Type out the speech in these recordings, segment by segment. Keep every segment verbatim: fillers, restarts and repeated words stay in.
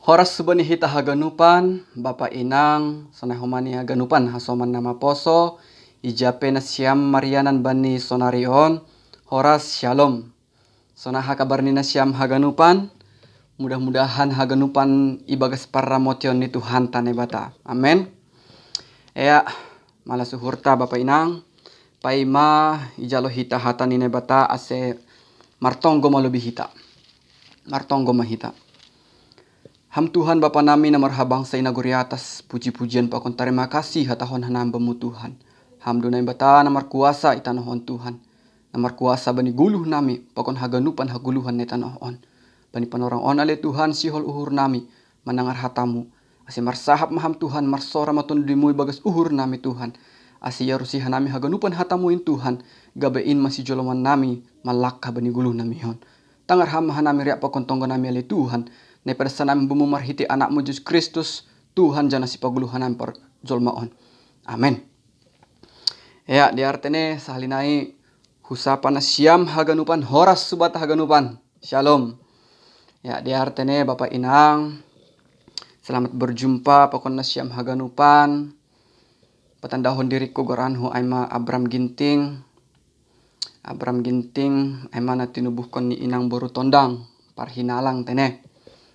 Horas hubani hita haganupan, bapa inang, sonai ho ma ni haganupan hasoman na maposo, ija pe na siam marianan bani sonari on, horas syalom. Sonaha kabar ni na siam haganupan, mudah-mudahan haganupan ibagas parramotion ni Tuhanta Naibata. Amen. Ea, malas uhurta bapa inang, paima ijalo hita hata ni Naibata ase martonggo ma lobi hita. Martonggo ma hita. Ham Tuhan Bapa nami na marhabangsa i nagori atas, puji-pujian pakon tarima kasih hatahon hanami ba Mu Tuhan. Ham do Naibata na markuasa i tanoh on Tuhan. Na markuasa bani goluh nami pakon haganupan hagoluhan na i tanoh on. Bani panorang on ale Tuhan sihol uhur nami mandangar hata-Mu. Ase marsahap ma Ham Tuhan, marsora ma Tonduy-Mu ibagas uhur nami Tuhan. Ase iarusi hanami haganupan hata-Mu in Tuhan, gabe in ma sijoloman nami manlangkah bani goluh nami on. Tangar Ham ma hanami riak pakon tonggo nami ale Tuhan, na ipadasa nami ba Mu marhite Anak-Mu Jesus Kristus, Tuhan janah sipagoluh hanami parjolmaon. Amen. Ea, dear tene, sahali nai husapa na siam haganupan, horas hubata haganupan. Syalom. Ea, dear tene, bapa inang, selamat berjumpa pakon na siam haganupan. Patandahon diriku, goranhu ai ma Abram Ginting. Abram Ginting, ai ma na tinubuhkon ni inang boru Tondang, parhinalang tene.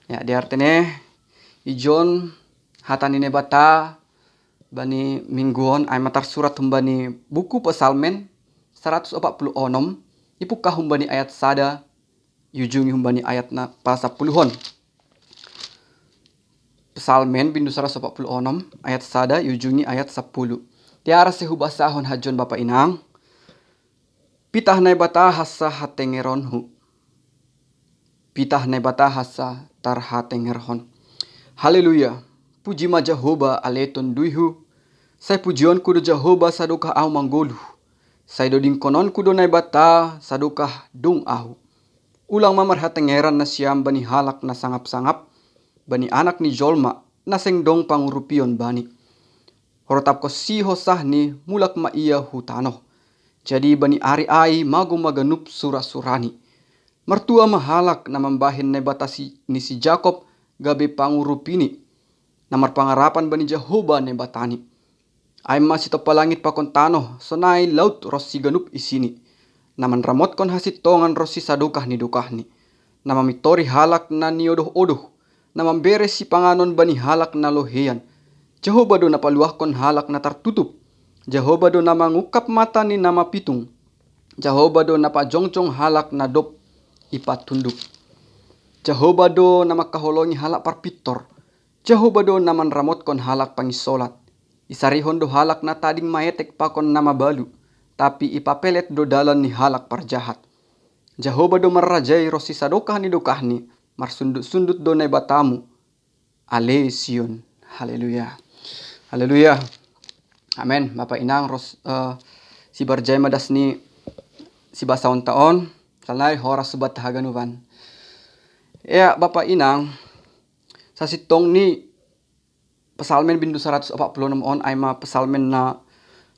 Ea, dear tene, ijon hata ni Naibata bani minggu on ai ma tarsurat humbani buku Psalmen saratus opat puluh onom, ipungkah humbani ayat sada, iujungi humbani ayat na pasapuluhon. Psalmen bindu saratus opat puluh onom, ayat sada, iujungi ayat sapuluh. Tiara se hubasahon hajon bapa inang. Pitah Naibata hansa hatengeronhu. Pitah Naibata hansa tarhatengerhon. Haleluya. Puji ma Jahoba ale Tonduyhu. Sai pujionku do Jahoba sadokah ahu manggoluh. Sai dodingkononku do Naibata sadokah dung ahu. Ulang ma marhatengeran nasiam bani halak na sangap-sangap, bani Anak ni jolma na seng dong pangurupion Bani. Rotapkonsi ho sahni, mulak ma ia hu tanoh. Jadi bani ari ai magou ma ganup sura-surani. Martua ma halak na mambahen Naibata si, ni si Jakob gabe pangurupini, na marpangarapan bani Jahoba Naibatani. Ai ma sitompa langit pakon tanoh, sonai laut ronsi ganup isini, na manramotkon hasintongan ronsi sadokah ni dokahni, na mamintori halak na niodoh-odoh, na mambere sipanganon bani halak na loheian. Jahoba do na paluahkon halak na tartutup. Jahoba do na mangungkap mata ni na mapitung. Jahoba do na pajongjong halak na dob ipatunduk. Jahoba do na mangkaholongi halak parpintor. Jahoba do na manramotkon halak panginsolat. Isarihon do halak na tading maetek pakon na mabalu, tapi ipapelet do dalan ni halak parjahat. Jahoba do marrajai ronsi sadokah ni dokahni, marsundut-sundut do Naibatamu, ale Sion. Haleluya. Haleluya. Amen. Bapa inang, ros, eh, sibarjai ma das ni sibasaonta on, salnari horas hubata haganupan. Ea, bapa inang, sasintongni Psalmen bindu saratus opat puluh onom on ai ma psalmen na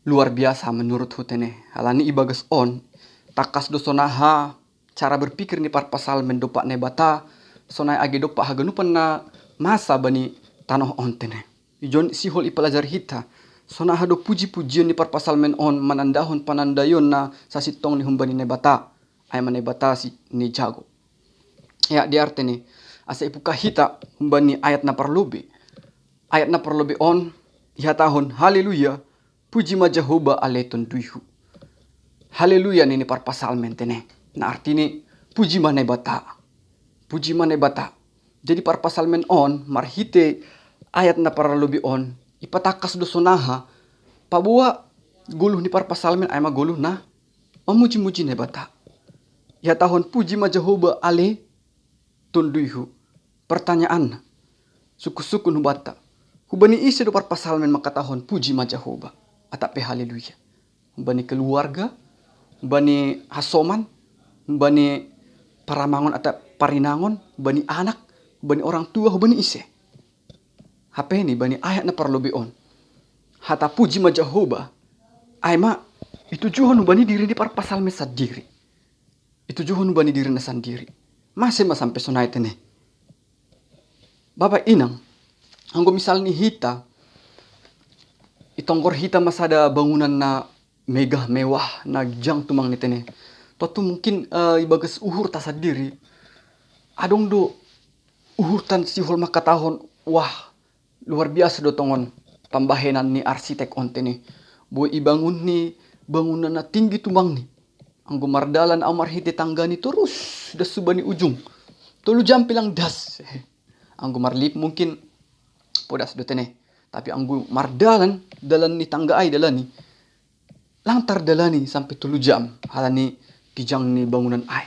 luar biasa menuruthu tene. Halani ibagas on, tangkas do sonaha cara berpikir ni parpsalmen dompak Naibata, sonai age dompak haganupan na masa bani tanoh on tene. Ijon sihol ipalajar hita, sonaha do puji-pujion ni parpsalmen on manandahon panandaion na sasintongni humbani Naibata, ai ma Naibata si ni jago. Ea, dear tene, asa ipungkah hita humbani ayat na parlobei. Ayat na parlobei on ihatahon, haleluya, puji ma Jahoba ale Tonduyhu. Haleluya nini parpsalmen tene. Na artini, puji ma Naibata. Puji ma Naibata. Jadi parpsalmen on marhite ayat na parlobei on ipatangkas do sonaha, paboa goluh ni parpsalmen ai ma goluh na mamuji-muji Naibata. Ihatahon puji ma Jahoba ale Tonduyhu. Pertanyaanna, sukun-sukun hubanta, hubani ise do parpsalmen mangkatahon puji ma Jahoba atap pe haleluya? Humbani keluarga, humbani hasoman, humbani paramangon atap parinangon, humbani anak, humbani orang tua, humbani ise? Hape ni bani ayat na parlobei on, hata puji ma Jahoba ai ma itujuhon humbani diri ni parpsalmen sandiri. Itujuhon humbani dirina sandiri. Mase ma sampe sonai tene? Bapa inang, anggo misalni hita, itonggor hita ma sada bangunan na megah mewah, na jang tumang ni tene. Tontu mungkin, eh, ibagas uhurta sandiri, adong do uhurta sihol mangkatahon, wah, luar biasa do tongon pambahenan ni arsitek on tene. Boi ibangun ni bangunan na tinggi tumang ni. Anggo mardalan au marhite tanggani torus das suba ni ujung. Tolu jam pe lang das. Anggo marlip mungkin podas do tene. Tapi anggo mardalan, dalan ni tangga ai dalani, lang tardalani sampe tolu jam, halani gijang ni bangunan ai.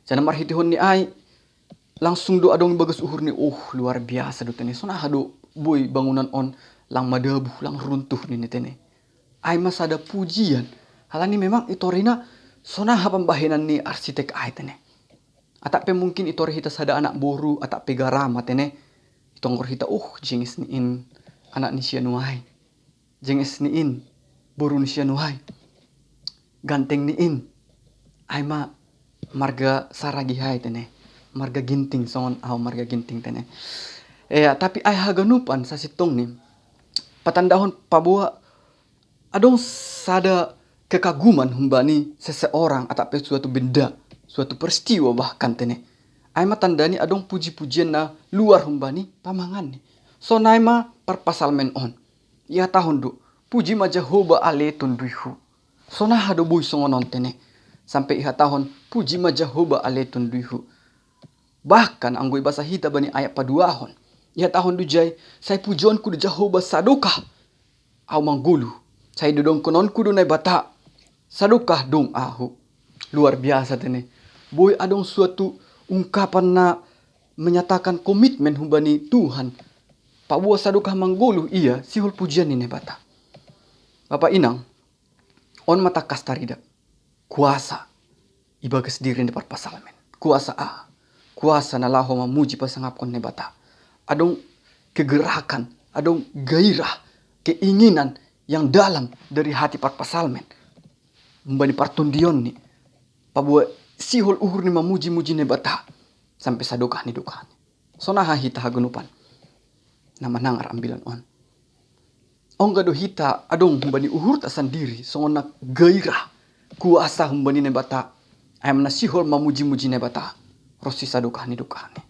Jana marhitehon ni ai, langsung do adong ibagas uhur ni, oh, luar biasa do tene. Sonaha do boi bangunan on lang madabuh, lang runtuh ni, ni tene. Ai ma sada pujian. Halani memang itorina sonaha pambahenan ni arsitek ai tene. Atap pe mungkin itori hita sada anak boru, atap pe garama tene. Itonggor hita, uh, jenges ni in, anak ni sia nuaeng. Jenges ni in, boru ni sia nuaeng. Ganteng ni in. Ai ma marga Saragih ai tene. Marga Ginting, songon au marga Ginting tene. Ea, tapi ai haganupan sasintongni patandahon paboa adong sada kekaguman humbani seseorang atap pe suatu benda, suatu peristiwa bahkan tene. Ai ma tandani adong puji-pujian na luar humbani pamanganni. Sonai ma parpasalmen on. Ihatahon do, puji ma Jahowa ale tonduihu. Sonaha do boi songon on tene. Sampe ihatahon, puji ma Jahowa ale tonduihu. Bahkan anggo ibasa hita bani ayat paduahon, ihatahon do jai, sai pujonku do Jahowa sadokah au manggoluh. Sai dodongkononku do Naibata sadokah dong ahu. Luar biasa tene. Boi adong suatu ungkapan na menyatakan komitmen humbani Tuhan. Paboa sadokah manggoluh ia sihol pujian ni Naibata. Bapa inang, on ma tangkas tarida kuasa ibagas diri ni parpasalmen. Kuasa aha? Kuasa na laho mamuji pasangapkon Naibata. Adong kegerakan, adong gairah, keinginan yang dalam dari hati parpasalmen. Humbani partondionni, paboa sihol uhurni mamuji-muji Naibata sampe sadokah ni dokahni. Sonaha hita haganupan na manangar ambilan on? Ongga do hita adong humbani uhurta sandiri songon na gairah, kuasa humbani Naibata, ai ma na sihol mamuji-muji Naibata ronsi sadokah ni dokahni?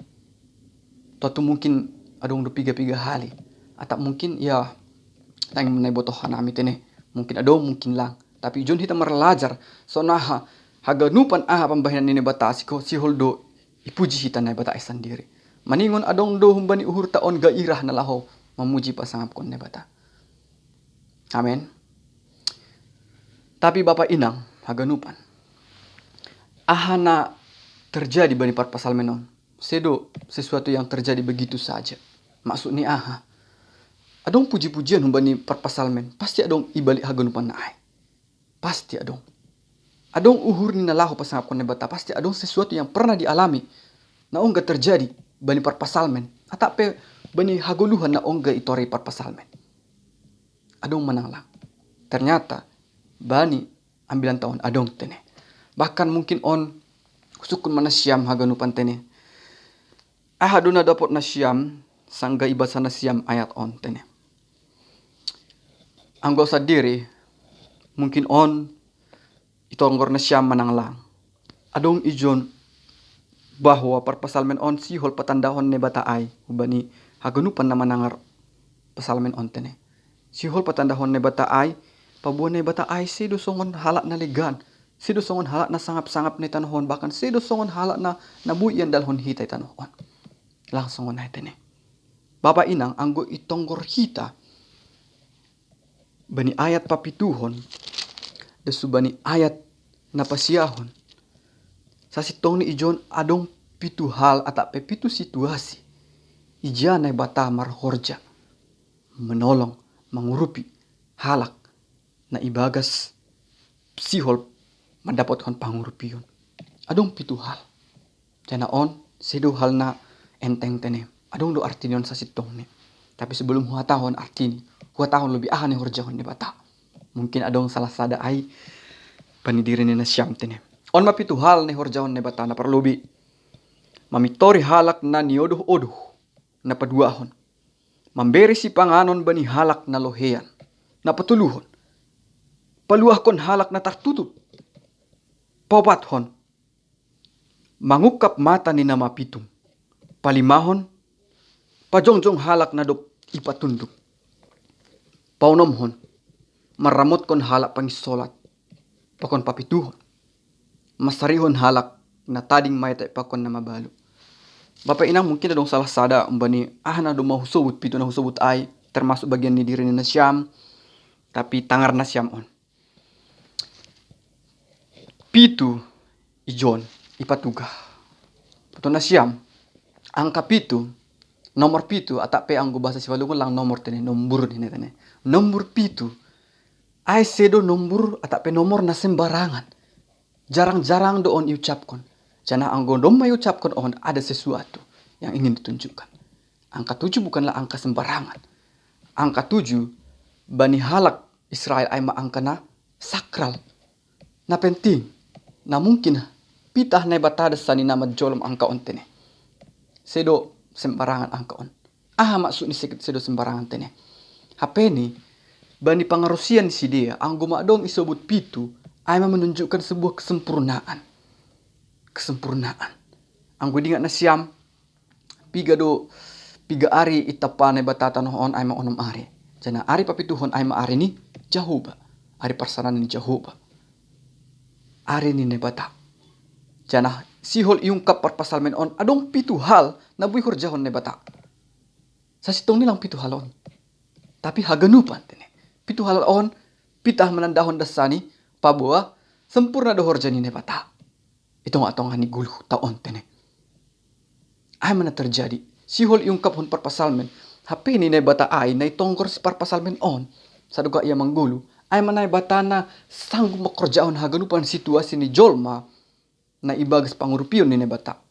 Tontu mungkin adong do piga-piga hali, atap mungkin ia, ndang na ibotoh hanami tene. Mungkin adong, mungkin lang. Tapi ijon hita marlajar sonaha haganupan aha pambahenan ni Naibata, sihol do ipuji hita Naibata ai sandiri. Maningon adong do humbani uhurta on gairah na laho mamuji pasangapkon Naibata. Amen. Tapi bapa inang haganupan, aha na terjadi bani parpasalmen on? Sedo sesuatu yang terjadi begitu saja. Maksudni aha? Adong puji-pujian humbani parpasalmen, pasti adong ibalik haganupan na ai. Pasti adong. Adong uhur ni na laho pasangapkon Naibata, pasti adong sesuatu yang pernah dialami na ongga terjadi bani parpasalmen, atap pe bani hagoluhan na ongga itori parpasalmen. Adong manang lang? Ternyata bani ambilan ta on adong tene. Bahkan mungkin on husungkun ma nasiam haganupan tene. Aha do na dapot nasiam sangga ibasa nasiam ayat on tene? Anggo sandiri, mungkin on itonggor nasiam manang lang. Adong ijon bahwa parpasalmen on sihol patandahon Naibata ai humbani haganupan na manangar pasalmen on tene. Sihol patandahon Naibata ai, paboa Naibata ai sedo songon halak na legan, sedo songon halak na sangap-sangap na i tanoh on, bahkan sedo songon halak na, na boi iandalhon hita i tanoh on. Lang songon ai tene. Bapa inang, anggo itonggor hita bani ayat papituhon das hubani ayat na pasiahon, sasintongni ijon adong pitu hal atap pe pitu situasi ija Naibata marhorja, menolong, mangurupi halak na ibagas sihol mandapothon pangurupion. Adong pitu hal. Jana on sedo hal na enteng tene. Adong do artini on sasintongni. Tapi sebelum huhatahon artini, huhatahon lobi aha na ihorjahon Naibata. Mungkin adong salah sada ai bani diri ni nasiam tene. On ma pitu hal na ihorjahon Naibata. Na parlobi, mamintori halak na niodoh-odoh. Na paduahon, mambere sipanganon bani halak na lohean. Na patoluhon, paluahkon halak na tartutup. Paopathon, mangungkap mata ni na mapitung. Palimahon, pajongjong halak na dob ipatunduk. Paonomhon, maramotkon halak pangisolat. Pakon papituhon, masarihon halak na tading maite pakon na mabalu. Bapa inang, mungkin adong salah sada umbani aha na doma husobut, pitu na husobut ai, termasuk bagian ni diri ni nasiam, tapi tangar nasiam on. Pitu ijon ipatugah. Paton nasiam, angka pitu, nomor pitu, atap pe anggo bahasa Simalungun lang nomor tene, nombur nina tene. Nombur pitu, ai sedo nombur atap pe nomor na sembarangan. Jarang-jarang do on iucapkon. Janah anggo doma iucapkon on ada sesuatu yang ingin ditunjukkan. Angka tujuh bukanlah angka sembarangan. Angka tujuh bani halak Israel ai ma angka na sakral, na penting, na mungkin pitah Naibata do sanina manjolom angka on tene. Sedo sembarangan angka on. Aha maksud ni sedo sembarangan tene? Hape ni, bani pangarosian ni sidea, anggo ma adong isobut pitu, ai ma menunjukkan sebuah kesempurnaan. Kesempurnaan. Anggo diingat nasiam, piga do, piga ari itampa Naibata tanoh on ai ma onom ari. Janah ari papituhon ai ma ari ni Jahowa. Ari parsanan ni Jahowa. Ari ni Naibata. Janah sihol iungkap parpasalmen on adong pitu hal na boi horjahon Naibata. Sasintongni lang pitu hal on. Tapi haganupan tene. Pitu hal on pitah manandahon dasani paboa sempurna do horja ni Naibata i tongah-tongah ni goluhta on tene. Ai ma na terjadi. Sihol iungkaphon parpasalmen. Hape ni Naibata ai na itonggor si parpasalmen on, sadokah ia manggoluh, ai ma Naibata na sanggup mangkorjahon haganupan situasi ni jolma na ibagas pangurupion ni Naibata.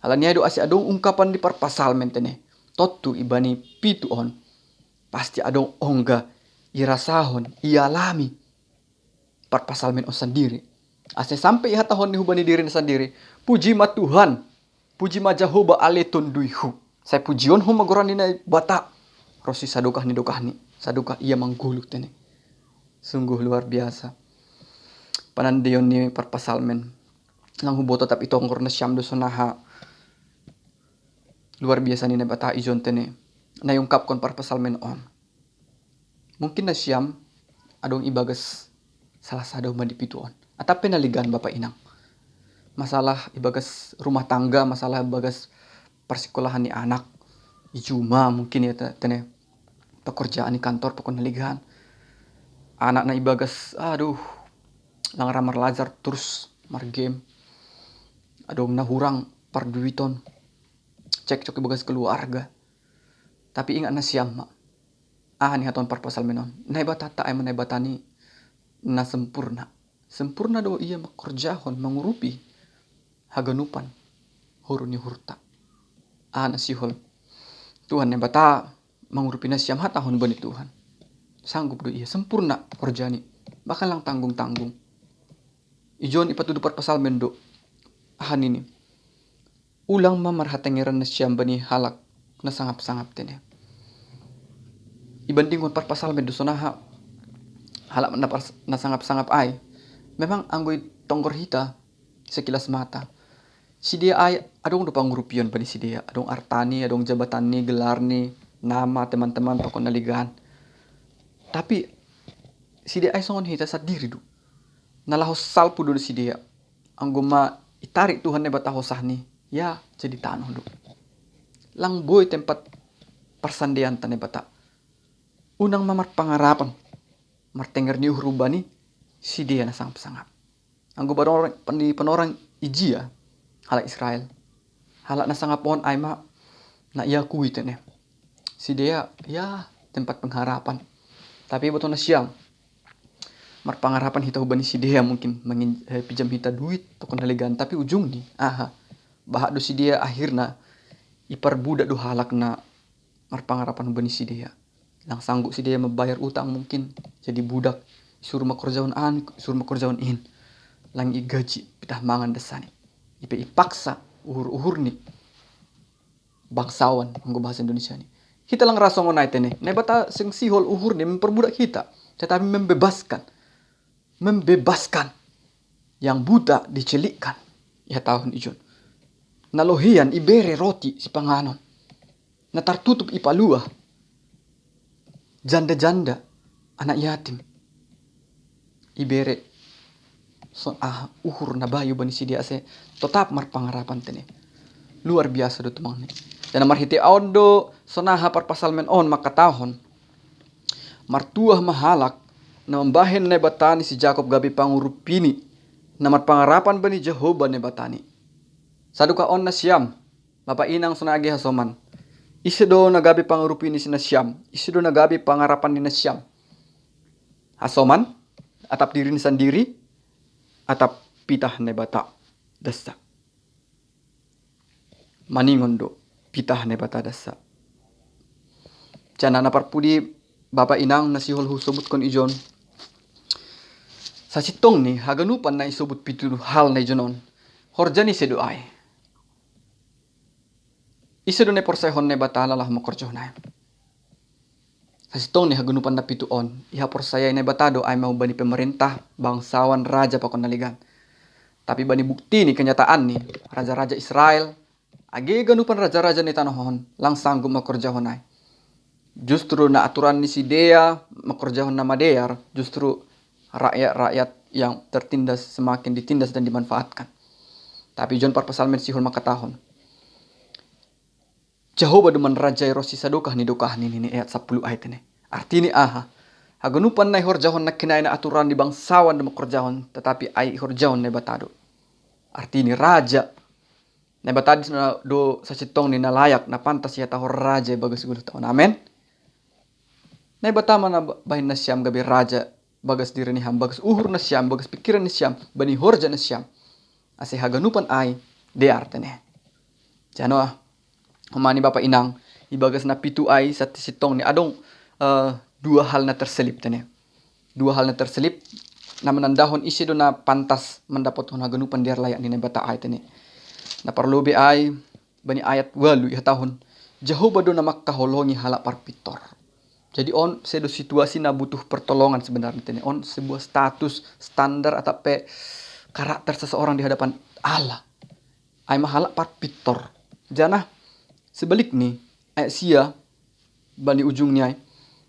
Alani ai do ase adong ungkapan di parpasalmen tene. Tontu ibani pitu on pasti adong ongga irasahon, ialami parpasalmen on sandiri. Ase sampe ihatahon ni hubani dirina sandiri, puji ma Tuhan, puji ma Jahowa ale tonduihu. Sai pujionhu ma goran ni Naibata ronsi sadokah ni dokahni, sadokah ia manggoluh tene. Sungguh luar biasa panandaion ni parpasalmen. Lang huboto atap itonggor nasiam do sonaha luar biasa ni Naibata ijon tene na iungkapkon parpasalmen on. Mungkin nasiam adong ibagas salah sada umbani pitu on. Atap pe na legan bapa inang. Masalah ibagas rumah tangga, masalah ibagas parsikolahan ni anak, i juma mungkin ia te-, tene, pekerjaan di kantor pakon na legan. Anak na ibagas, aduh, lang ra marlajar torus margame. Adong na hurang parduiton. Cekcok ibagas keluarga. Tapi ingat nasiam ma. Aha nihatahon parpasalmen on? Naibatanta ai ma Naibata ni na sempurna. Sempurna do ia mangkorjahon, mangurupi haganupan horong ni uhurta. Aha na sihol? Tuhan Naibata mangurupi nasiam, hatahon bani Tuhan. Sanggup do ia, sempurna horjani. Bahkan lang tanggung-tanggung. Ijon ipatuduh parpasalmen do. Aha nini? Ulang ma marhatengeran nasiam bani halak na sangap-sangap tene. Ibandingkon parpasalmen do sonaha halak na pars-, na sangap-sangap ai. Memang anggo itonggor hita sekilas mata, sidea ai adong do pangurupion bani sidea, adong artani, adong jabatanni, gelarni, nama, teman-teman, pakon na legan. Tapi sidea ai songon hita sandiri do. Na laho salpu do sidea. Anggo ma itarik Tuhan Naibata hosahni, ya jadi tanoh do. Lang boi tempat parsandaianta Naibata. Unang ma marpangarapan, martenger ni uhur bani sidea na sangap-sangap. Anggo panorang, pandi panorang ijia halak Israel, halak na sangap on ai ma na iakui tene. Sidea, ya, tempat pengharapan. Tapi boto nasiam, marpangarapan hita hubani sidea mungkin mangin-, eh, pinjam hita duit pakon na legan, tapi ujungni aha? Bahat do sidea akhirna iparbudak do halak na marpangarapan hubani sidea. Lang sanggup sidea mambayar utang mungkin, jadi budak, isuru ma korjahon an, isuru ma korjahon in. Lang igaji, pitah mangan dasani. Ipe ipaksa uhur-uhurni. bangsawan, anggo bahasa Indonesia ni. Hita lang ra songon ai tene. Naibata seng sihol uhurni memperbudak hita, tetapi membebaskan. Membebaskan. Yang buta dicelikkan. Ihatahon ijon. Na lohian ibere roti sipanganon. Na tartutup ipalua. Janda-janda, anak yatim, ibere so, ah, uhur na bayu bani sidea ase totap marpangarapan tene. Luar biasa do tumang ni. Jana marhite on do sonaha parpasalmen on mangkatahon, martuah ma halak na mambahen Naibata ni si Jakob gabe pangurupini, na marpangarapan bani Jahowa Naibatani. Sadokah on nasiam, bapa inang sonai age hasoman. Ise do na gabe pangurupini si nasiam, ise do na gabe pangarapan ni nasiam? Hasoman, atap dirini sandiri, atap pitah Naibata dasa. Maningon do pitah Naibata dasa. Jana na parpudi bapa inang na sihol husobutkon ijon. Sasintongni haganupan na isobut pitu hal na ijon on, horja ni ise do ai? Ise do na iporsaehon Naibata laho mangkorjahon ai? Sasintongni haganupan na pitu on, ihaporsayai Naibata do ai ma humbani pemerintah, bangsawan, raja pakon na legan. Tapi bani bukti ni kenyataan ni raja-raja Israel, age ganupan raja-raja ni tanoh on, lang sanggup mangkorjahon ai. Justru na aturan ni sidea mangkorjahon na madear, justru rakyat-rakyat yang tertindas semakin ditindas dan dimanfaatkan. Tapi ijon parpasalmen sihol mangkatahon, Jahowa do manrajai ro sisadokah ni dokahni, nini ayat sapuluh ai tene. Artini aha? Haganupan na ihorjahon nangkin ai na aturan ni bangsawan do mangkorjahon, tetapi ai ihorjahon Naibata do. Artini raja. Naibata do sasintongni na layak, na pantas ihatahon raja ibagas goluh taon. Amen. Naibata ma na bahen nasiam gabe raja bagas diri nisiam, bagas uhur nisiam, bagas pikiran nisiam, bani horja nisiam. Ase haganupan ai dear tene. Janoah, homani bapa inang, ibagas na pitu ai sasintongni adong, eh, dua hal na terselip tene. Dua hal na terselip na manandahon ise do na pantas mandapothon haganupan dear layak ni Naibata ai tene. Na parlobei ai, bani ayat ualu ihatahon, Jahowa do na mangkaholongi halak parpintor. Jadi on sedo situasi na butuh pertolongan sebenarni tene. On sebuah status, standar atap pe karakter seseorang di hadapan Allah. Ai ma halak parpintor. Jana sebalikni, ayat sia bani ujungni ai,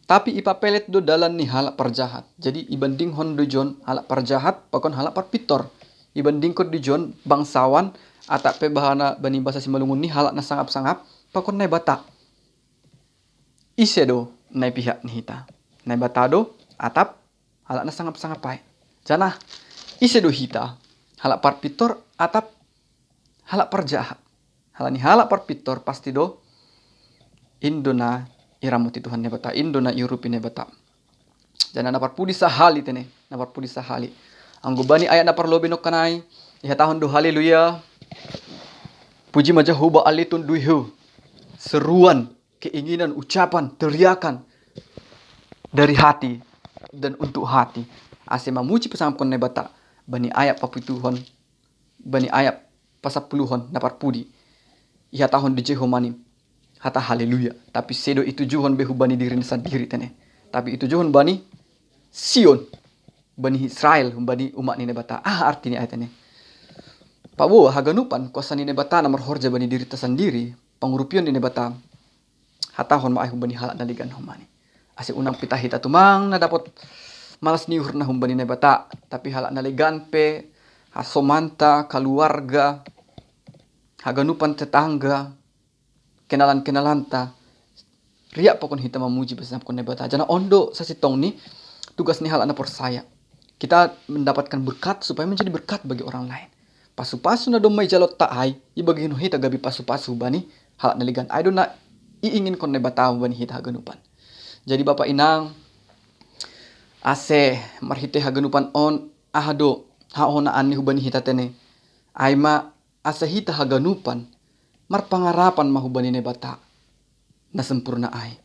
tapi ipapelet do dalan ni halak parjahat. Jadi ibandinghon do ijon halak parjahat pakon halak parpintor. Ibandingkon do ijon bangsawan, atap pe bahana bani bahasa Simalungun ni halak na sangap-sangap pakon Naibata. Ise do na ipihak ni hita? Naibata do atap halak na sangap-sangap ai? Jana ise do hita? Halak parpintor atap halak parjahat? Halani halak parpintor pasti do in do na iramoti Tuhan Naibata, in do na iurupi Naibata. Jana na parpudi sahali tene, na parpudi sahali. Anggo bani ayat na parlobei nongkan ai, ihatahon do haleluya. Puji ma Jahowa, ale tonduihu. Seruan, keinginan, ucapan, teriakan dari hati dan untuk hati. Ase mamuji pasangapkon Naibata, bani ayat papituhon, bani ayat pasapuluhon na parpudi. Ihatahon do Jahowa ni hata haleluya. Tapi sedo itujuhon be hubani dirini sandiri tene. Tapi itujuhon bani Sion, bani Israel, bani umat ni Naibata. Aha artini ai tene? Paboa haganupan kuasa ni Naibata na marhorja bani dirita sandiri, pangurupion ni Naibata. Hatahon ma ai hubani halak na legan homani. Ase unang pitah hita tumang na dapot malas ni uhur na humbani Naibata, tapi halak na legan pe, hasomanta, kaluarga, haganupan tetangga, kenalan-kenalanta, riak pakon hita mamuji pasangapkon Naibata. Jana on do sasintongni tugas ni halak na porsaya. Kita mendapatkan berkat supaya menjadi berkat bagi orang lain. Pasu-pasu na domma ijalonta ai, ibagihon hita gabe pasu-pasu bani halak na legan. Ai do na iinginkon Naibata bani hita haganupan. Jadi bapa inang, ase marhite haganupan on, aha do hahonaan ni hubani hita tene? Ai ma ase hita haganupan marpangarapan ma hubani Naibata na sempurna ai.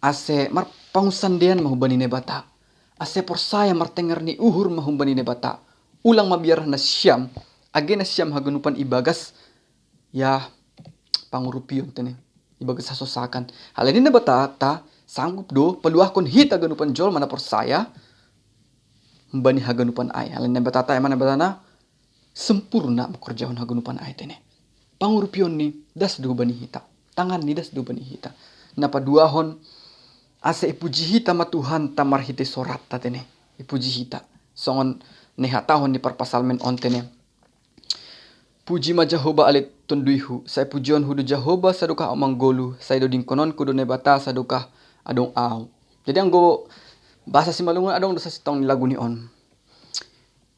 Ase marpangunsandean ma hubani Naibata. Ase porsaya martenger ni uhur ma hubani Naibata. Ulang mabiar nasiam, age nasiam haganupan ibagas, ya, pangurupion tene. ibagas hasosakan. Alani Naibata ta sanggup do paluahkon hita haganupan jolma na porsaya bani haganupan ai. Alani Naibata ta, ema Naibata na sempurna mangkorjahon haganupan ai tene. Pangurupionni das do bani hita. Tanganni das do bani hita. Na paduahon, ase ipuji hita ma Tuhanta marhite soratta tene. Ipuji hita. Songon na ihatahon ni parpsalmen on tene. Puji ma Jahowa ale tonduyhu, sai pujionhu do Jahowa sadokah ahu manggoluh, sai dodingkononku do Naibata sadokah adong ahu. Jadi anggo bahasa Simalungun adong do sasintong ni lagu ni on.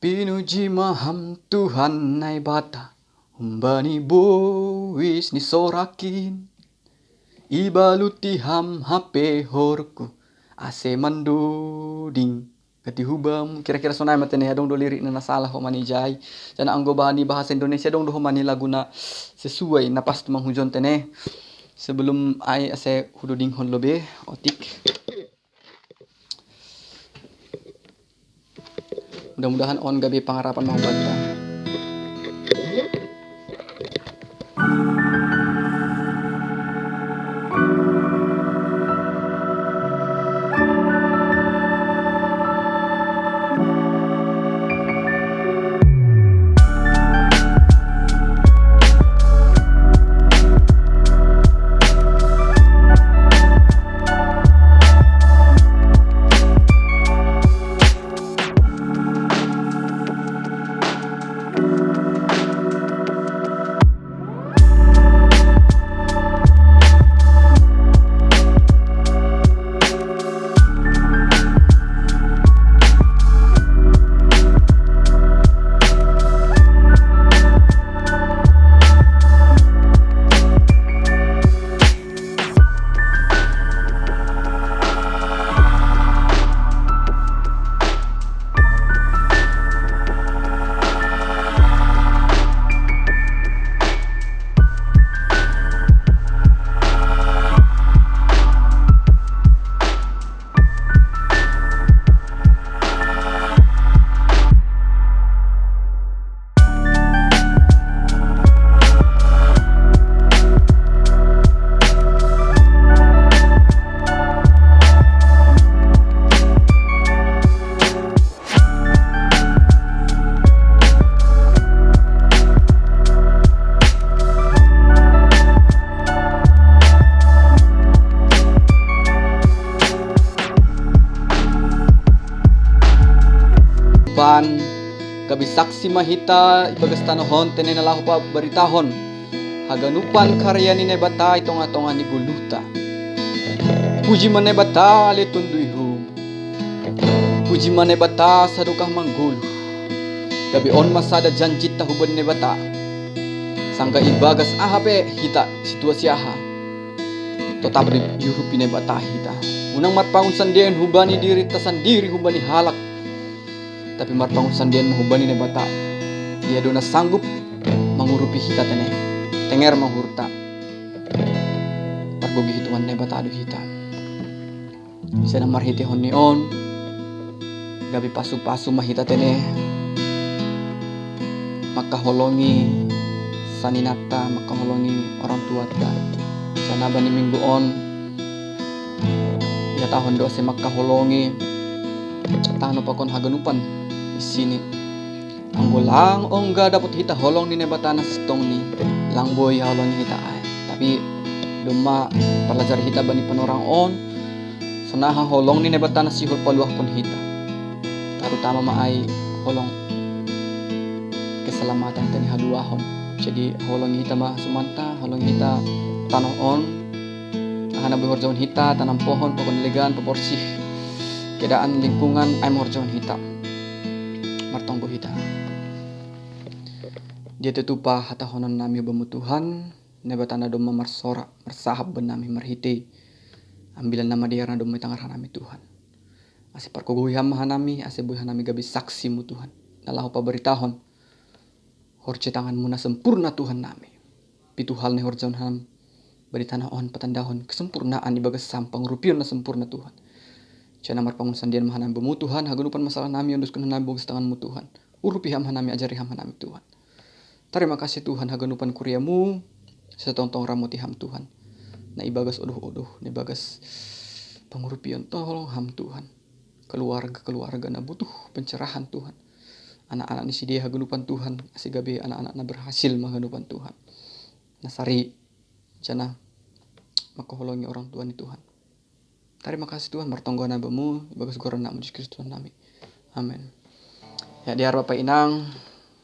Pinuji ma Ham Tuhan Naibata, humbani bowis ni sorakin. Ibaluti Ham hapehorku, ase mandoding gati hubam. Kira-kira sonai ma tene, adong do lirikna na salah homa ni jai. Jana anggo baha ni bahasa Indonesia adong do homa ni lagu na sesuai, na pas tu manghujon tene. Sebelum ai ase hudodinghon lobe, otik. Mudah-mudahan on gabe pangarapan ma hubanta. Pan, gabe saksi ma hita ibagas tanoh on tene na laho pabaritahon haganupan karya ni Naibata i tonga-tonga ni goluhta. Puji ma Naibata ale tonduyhu. Puji ma Naibata sadokah manggoluh. Gabe on ma sada janjinta hubani Naibata. Sanggah ibagas aha pe hita, situasi aha, totap do diurupi Naibata hita. Unang marpangunsandean hubani dirita sandiri, hubani halak, tapi marpangunsandean ma hubani Naibata. Ia do na sanggup mangurupi hita tene. Tenger ma uhurta. Targogohi Tuhan Naibata do hita. Sai na marhitehon ni on, gabe pasu-pasu ma hita tene mangkaholongi saninanta, mangkaholongi orang tuanta. Sai na bani minggu on ihatahon do ase mangkaholongi tano pakon haganupan isini. Anggo lang ongga dapot hita holong ni Naibata na sintongni, lang boi haholongi hita ai. Tapi domma parlajari hita bani panorang on, sonaha holong ni Naibata na sihol paluahkon hita. Tarutama ma ai holong keselamatan tene, haluahon. Jadi holongi hita ma sumanta, holongi hita tanoh on. Aha na boi horjahon hita, tanam pohon, pakon legan, paborsih keadaan lingkungan, ai ma horjahon hita. Martonggo hita. Dia tutu pahatahononnami hu Bamu Tuhan, Naibata na domma marsorak, marsahap bannami marhite ambilan na madear na domma itangar hanami Tuhan. Ase pargogohi Ham ma hanami, ase boi hanami gabe saksi-Mu Tuhan, na laho pabaritahon horja tangan-Mu na sempurna Tuhannami. Pitu hal na ihorjahon Ham bani tanoh on patandahon kesempurnaan ibagas Ham, pangurupion na sempurna Tuhan. Sai na marpangunsandean ma hanami Bamu Tuhan, haganupan masalahnami ondoskon hanami bagas tangan-Mu Tuhan. Urupi Ham hanami, ajari Ham hanami Tuhan. Tarima kasih Tuhan, haganupan kuria-Mu sai tongtong ramoti Ham Tuhan. Na ibagas odoh-odoh, na ibagas pangurupion, tolong ham Tuhan. Keluarga-keluarga na butuh pencerahan Tuhan. Anak-anak ni sidea haganupan Tuhan, ase gabe anak-anak na berhasil manganupan Tuhan. Na sari, janah makaholongi orang tua ni Tuhan. Tarima kasih Tuhan, martonggo hana bamu, ibagas goran Tuhan Yesus Kristus Tuhan nami. Amin. Ya, dear Bapa Inang,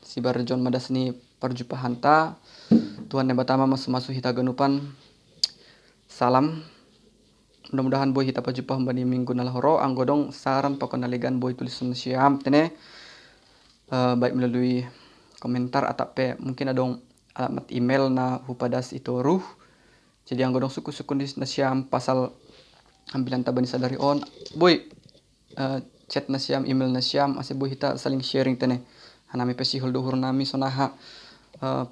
sibar John madas ni parjumpahanta, Tuhan Naibata mamasu-masu hita haganupan. Salam. Mudah-mudahan boi hita pajumpa humbani minggu na laho ro, anggo adong saran pakon na legan boi tulis nasiam tene, eh, baik melalui komentar atau pe mungkin adong alamat email na hupadas i toruh. Jadi anggo adong sungkun-sungkun di nasiam pasal ambilanta bani sadari on, boi, eh, chat nasiam, email nasiam, ase boi hita saling sharing tene. Hanami pe sihol do uhur nami sonaha, eh,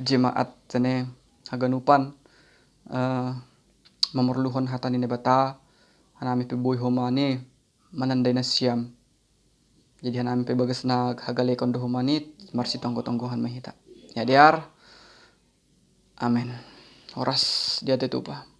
jemaat tene haganupan, eh, mamarluhon hata ni Naibata, hanami pe boi homa ni manandai nasiam. Jadi hanami pe bagas na hagalekon do homa ni marsitonggo-tonggohan ma hita. Ya dear. Amin. Horas, dia te tupa.